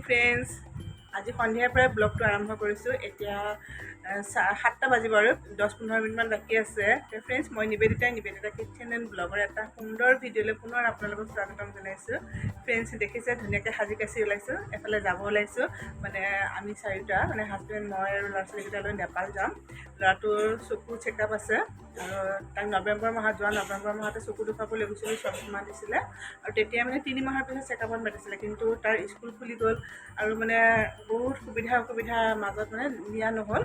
Friends, আজি সন্ধিয়াৰ পৰাই ব্লগটো আৰম্ভ কৰিছোঁ। এতিয়া 7টা বাজিব আৰু 10-15 মিনিটমান বাকী আছে। ফ্ৰেণ্ডছ, মই নিবেদিতাই নিবেদিতা কিটচেন এণ্ড ব্লগৰ এটা সুন্দৰ ভিডিঅ'লৈ পুনৰ আপোনালোকক স্বাগতম জনাইছোঁ। ফ্ৰেণ্ডছ, দেখিছে ধুনীয়াকৈ সাজি কাচি ওলাইছোঁ, এফালে যাব ওলাইছোঁ। মানে আমি চাৰিটা, মানে হাজবেণ্ড, মই আৰু ল'ৰা ছোৱালীকেইটা লৈ নেপাল যাম। ল'ৰাটোৰ চকু চেকআপ আছে আৰু তাক নৱেম্বৰ মাহত, যোৱা নৱেম্বৰ মাহতে চকু দেখুৱাবলৈ গৈছিলোঁ, চশমা দিছিলে আৰু তেতিয়া মানে 3 মাহৰ পিছত চেকআপত মাতিছিলে, কিন্তু তাৰ স্কুল খুলি গ'ল আৰু মানে বহুত সুবিধা অসুবিধাৰ মাজত মানে নিয়া নহ'ল।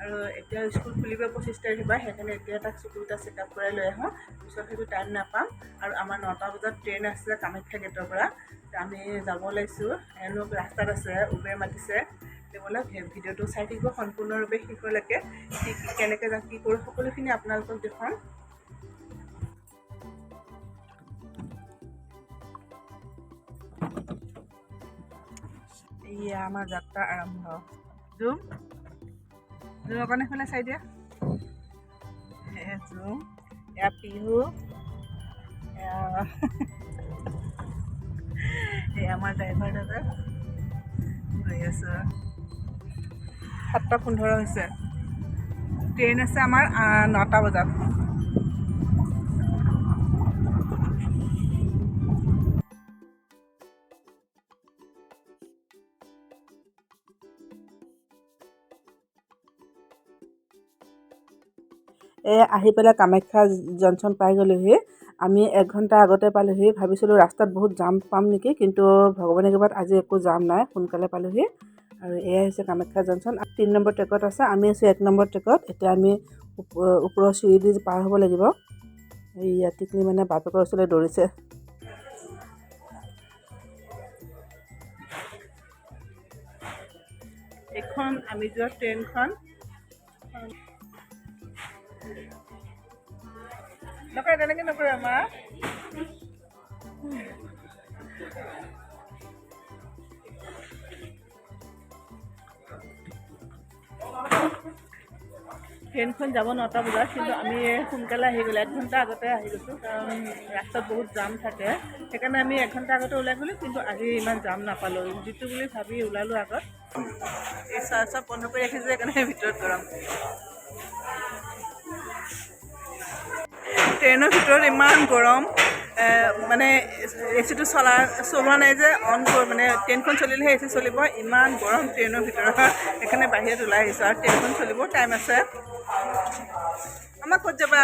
আৰু এতিয়া স্কুল খুলিব 25 তাৰিখৰ পৰা, সেইকাৰণে এতিয়া তাক চকুকেইটা চেকআপ কৰাই লৈ আহোঁ, পিছত সেইটো টাইম নাপাম। আৰু আমাৰ 9টা বজাত ট্ৰেইন আছে কামাখ্যা গেটৰ পৰা, আমি যাব ওলাইছোঁ। এওঁলোক ৰাস্তাত আছে, উবেৰ মাতিছে। বোলে ভিডিঅ'টো চাই থাকিব সম্পূৰ্ণৰূপে শেষলৈকে, কি কি কেনেকৈ যাওঁ কি কৰোঁ সকলোখিনি আপোনালোকক দেখুৱাম। এয়া আমাৰ যাত্ৰা আৰম্ভ। জুম জুম অকণ এইফালে চাই দিয়া। এয়া জুম, এয়া পিহু, এয়া এই আমাৰ ড্ৰাইভাৰ দাদা। গৈ আছোঁ। 7:15 হৈছে, ট্ৰেইন আছে আমাৰ 9টা বজাত। এই আহি পেলাই কামাখ্যা জংচন পাই গ'লোহি। আমি 1 ঘণ্টা আগতে পালোহি। ভাবিছিলোঁ ৰাস্তাত বহুত জাম পাম নেকি, কিন্তু ভগৱানে কৃপাত আজি একো জাম নাই, সোনকালে পালোহি। আৰু এয়াই হৈছে কামাখ্যা জংচন। 3 নম্বৰ ট্ৰেকত আছে, আমি আছোঁ 1 নম্বৰ ট্ৰেকত। এতিয়া আমি ওপৰৰ চিৰি দি পাৰ হ'ব লাগিব। এইয়া টিকলি মানে বাপেকৰ ওচৰলৈ দৌৰিছে। এইখন আমি যোৱা ট্ৰেইনখন। নকৰে, তেনেকৈ নকৰে আমাৰ। ট্ৰেইনখন যাব 9টা বজাত, কিন্তু আমি সোনকালে আহি গ'লোঁ, 1 ঘণ্টা আগতে আহি গৈছোঁ, কাৰণ ৰাস্তাত বহুত জাম থাকে। সেইকাৰণে আমি 1 ঘণ্টা আগতে ওলাই গ'লোঁ, কিন্তু আজি ইমান জাম নাপালোঁ, যিটো বুলি ভাবি ওলালোঁ আগত। এই চব বন্ধ কৰি ৰাখিছোঁ, সেইকাৰণে ভিতৰত গৰম। ট্ৰেইনৰ ভিতৰত ইমান গৰম, মানে এ চিটো চলোৱা নাই যে, অন কৰি মানে ট্ৰেইনখন চলিলেহে এ চি চলিব। ইমান গৰম ট্ৰেইনৰ ভিতৰত, সেইকাৰণে বাহিৰত ওলাই আহিছোঁ। আৰু ট্ৰেইনখন চলিব টাইম আছে। আমাক ক'ত যাবা?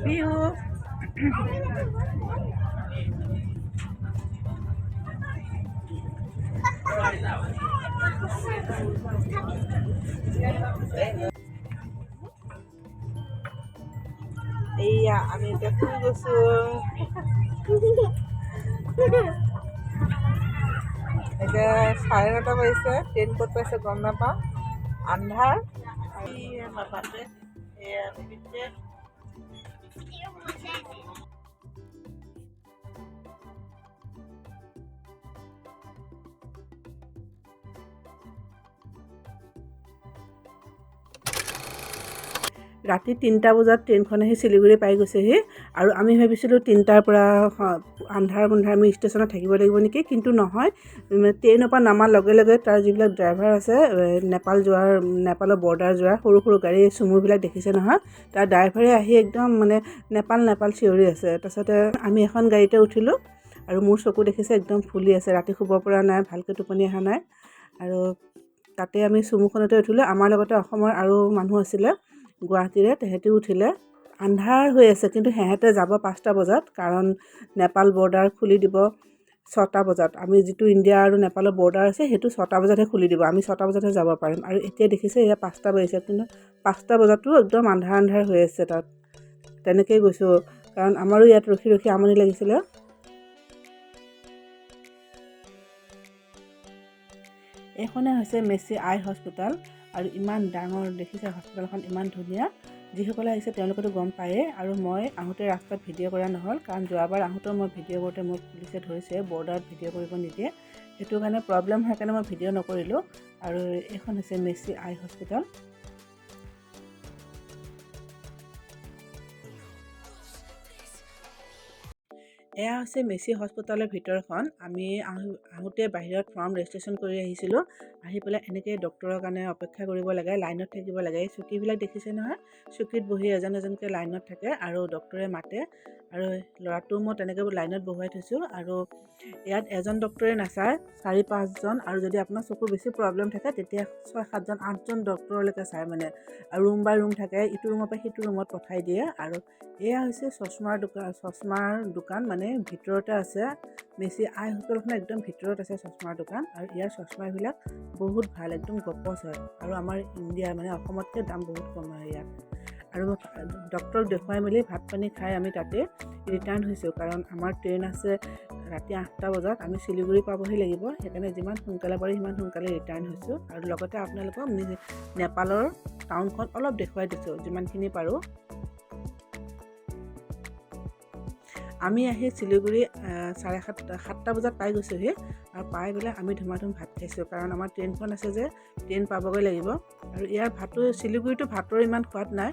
বিহু এইয়া আমি এতিয়া ফুৰি গৈছোঁ। এতিয়া 9:30 বাজিছে, ট্ৰেইন ক'ত পাইছে গম নাপাওঁ, আন্ধাৰ। বাপেক, এয়া পিতেক। ৰাতি 3টা বজাত ট্ৰেইনখন আহি শিলিগুৰি পাই গৈছেহি। আৰু আমি ভাবিছিলোঁ 3টাৰ পৰা আন্ধাৰ বন্ধাৰ আমি ষ্টেচনত থাকিব লাগিব নেকি, কিন্তু নহয়। ট্ৰেইনৰ পৰা নমাৰ লগে লগে তাৰ যিবিলাক ড্ৰাইভাৰ আছে, নেপাল যোৱাৰ, নেপালৰ বৰ্ডাৰ যোৱাৰ সৰু সৰু গাড়ী চুমুবিলাক দেখিছে নহয়, তাৰ ড্ৰাইভাৰে আহি একদম মানে নেপাল নেপাল চিঞৰি আছে। তাৰপিছতে আমি এখন গাড়ীতে উঠিলোঁ আৰু মোৰ চকু দেখিছে একদম ফুলি আছে, ৰাতি শুব পৰা নাই, ভালকৈ টোপনি অহা নাই। আৰু তাতে আমি চুমুখনতে উঠিলোঁ। আমাৰ লগতে অসমৰ আৰু মানুহ আছিলে গুৱাহাটীৰে, তেহেঁতিও উঠিলে। আন্ধাৰ হৈ আছে, কিন্তু সিহঁতে যাব 5টা বজাত, কাৰণ নেপাল বৰ্ডাৰ খুলি দিব 6টা বজাত। আমি যিটো ইণ্ডিয়া আৰু নেপালৰ বৰ্ডাৰ আছে সেইটো 6টা বজাতহে খুলি দিব, আমি 6টা বজাতহে যাব পাৰিম। আৰু এতিয়া দেখিছে এয়া 5টা বাজিছে, কিন্তু 5টা বজাতো একদম আন্ধাৰ আন্ধাৰ হৈ আছে তাত। তেনেকৈয়ে গৈছোঁ, কাৰণ আমাৰো ইয়াত ৰখি ৰখি আমনি লাগিছিলে। এইখনে হৈছে মেচি আই হস্পিটেল। আৰু ইমান ডাঙৰ দেখিছে হস্পিটেলখন, ইমান ধুনীয়া। যিসকলে আহিছে তেওঁলোকেতো গম পায়েই। আৰু মই আহোঁতে ৰাস্তাত ভিডিঅ' কৰা নহ'ল, কাৰণ যোৱাবাৰ আহোঁতেও মই ভিডিঅ' কৰোঁতে মোক পুলিচে ধৰিছে, বৰ্ডাৰত ভিডিঅ' কৰিব নিদিয়ে, সেইটো কাৰণে প্ৰব্লেম হোৱাৰ কাৰণে মই ভিডিঅ' নকৰিলোঁ। আৰু এইখন হৈছে মেচি আই হস্পিটেল। এয়া হৈছে মেচি হস্পিটেলৰ ভিতৰখন। আমি আহোঁতে বাহিৰত ফৰ্ম ৰেজিষ্ট্ৰেশ্যন কৰি আহিছিলোঁ। আহি পেলাই এনেকৈ ডক্টৰৰ কাৰণে অপেক্ষা কৰিব লাগে, লাইনত থাকিব লাগে। এই চকীবিলাক দেখিছে নহয়, চকীত বহি এজন এজনকৈ লাইনত থাকে আৰু ডক্টৰে মাতে। আৰু ল'ৰাটো মই তেনেকৈ লাইনত বহুৱাই থৈছোঁ। আৰু ইয়াত এজন ডক্টৰে নাচায়, 4-5জন, আৰু যদি আপোনাৰ চকুৰ বেছি প্ৰব্লেম থাকে তেতিয়া 6-7জন 8জন ডক্টৰলৈকে চায় মানে। আৰু ৰুম বাই ৰুম থাকে, ইটো ৰুমৰ পৰা সিটো ৰুমত পঠাই দিয়ে। আৰু এয়া হৈছে চশমাৰ দোকান, মানে ভিতৰতে আছে। মেচি আই হোটেলখন একদম ভিতৰত আছে চশমাৰ দোকান। আৰু ইয়াৰ চশমাবিলাক বহুত ভাল, একদম গপচ হয়। আৰু আমাৰ ইণ্ডিয়া মানে অসমতকৈ দাম বহুত কম হয় ইয়াত। আৰু ডক্টৰক দেখুৱাই মেলি ভাত পানী খাই আমি তাতে ৰিটাৰ্ণ হৈছোঁ, কাৰণ আমাৰ ট্ৰেইন আছে ৰাতি 8টা বজাত, আমি শিলিগুৰি পাবহি লাগিব। সেইকাৰণে যিমান সোনকালে পাৰি সিমান সোনকালে ৰিটাৰ্ণ হৈছোঁ। আৰু লগতে আপোনালোকক নেপালৰ টাউনখন অলপ দেখুৱাই দিছোঁ যিমানখিনি পাৰোঁ। আমি আহি শিলিগুৰি 7:30 বজাত পাই গৈছোঁহি। আৰু পাই পেলাই আমি ধুমাধুম ভাত খাইছোঁ, কাৰণ আমাৰ ট্ৰেইনখন আছে যে ট্ৰেইন পাবগৈ লাগিব। আৰু ইয়াৰ ভাতো শিলিগুৰিতো ভাতৰ ইমান সোৱাদ নাই।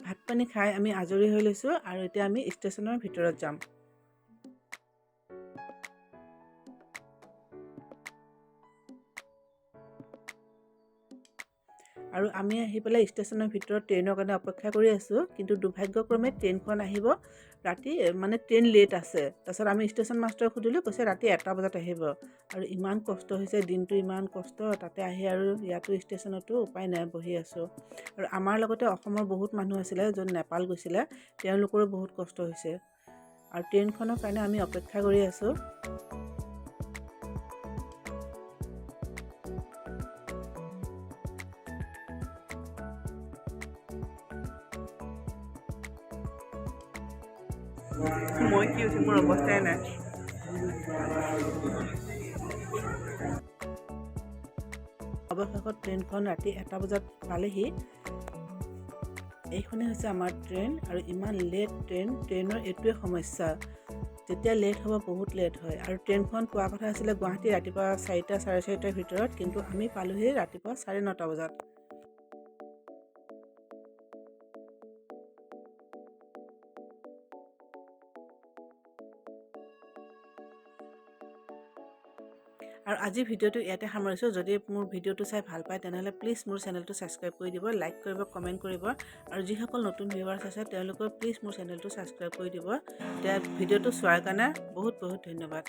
ভাত পানী খাই আমি আজৰি হৈ লৈছোঁ। আৰু এতিয়া আমি ষ্টেচনৰ ভিতৰত যাম। আৰু আমি আহি পেলাই ষ্টেচনৰ ভিতৰত ট্ৰেইনৰ কাৰণে অপেক্ষা কৰি আছোঁ। কিন্তু দুৰ্ভাগ্যক্ৰমে ট্ৰেইনখন আহিব ৰাতি, মানে ট্ৰেইন লেট আছে। তাৰপিছত আমি ষ্টেচন মাষ্টৰক সুধিলোঁ, কৈছে ৰাতি 1টা বজাত আহিব। আৰু ইমান কষ্ট হৈছে, দিনটো ইমান কষ্ট, তাতে আহি আৰু ইয়াতো ষ্টেচনতো উপায় নাই, বহি আছোঁ। আৰু আমাৰ লগতে অসমৰ বহুত মানুহ আছিলে য'ত নেপাল গৈছিলে, তেওঁলোকৰো বহুত কষ্ট হৈছে। আৰু ট্ৰেইনখনৰ কাৰণে আমি অপেক্ষা কৰি আছোঁ। মই কি হৈছে, মোৰ অৱস্থাই নাই। অৱশেষত ট্ৰেইনখন ৰাতি 1টা বজাত পালেহি। এইখনেই হৈছে আমাৰ ট্ৰেইন। আৰু ইমান লেট ট্ৰেইন, ট্ৰেইনৰ এইটোৱে সমস্যা, যেতিয়া লেট হ'ব বহুত লেট হয়। আৰু ট্ৰেইনখন পোৱা কথা আছিলে গুৱাহাটী ৰাতিপুৱা 4টা 4:30ৰ ভিতৰত, কিন্তু আমি পালোহি ৰাতিপুৱা 9:30 বজাত। আৰু আজিৰ ভিডিঅ'টো ইয়াতে সামৰিছোঁ। যদি মোৰ ভিডিঅ'টো চাই ভাল পায় তেনেহ'লে প্লিজ মোৰ চেনেলটো ছাবস্ক্ৰাইব কৰি দিব, লাইক কৰিব, কমেণ্ট কৰিব। আৰু যিসকল নতুন ভিউৱাৰ্ছ আছে তেওঁলোকেও প্লিজ মোৰ চেনেলটো ছাবস্ক্ৰাইব কৰি দিব। এতিয়া ভিডিঅ'টো চোৱাৰ কাৰণে বহুত বহুত ধন্যবাদ।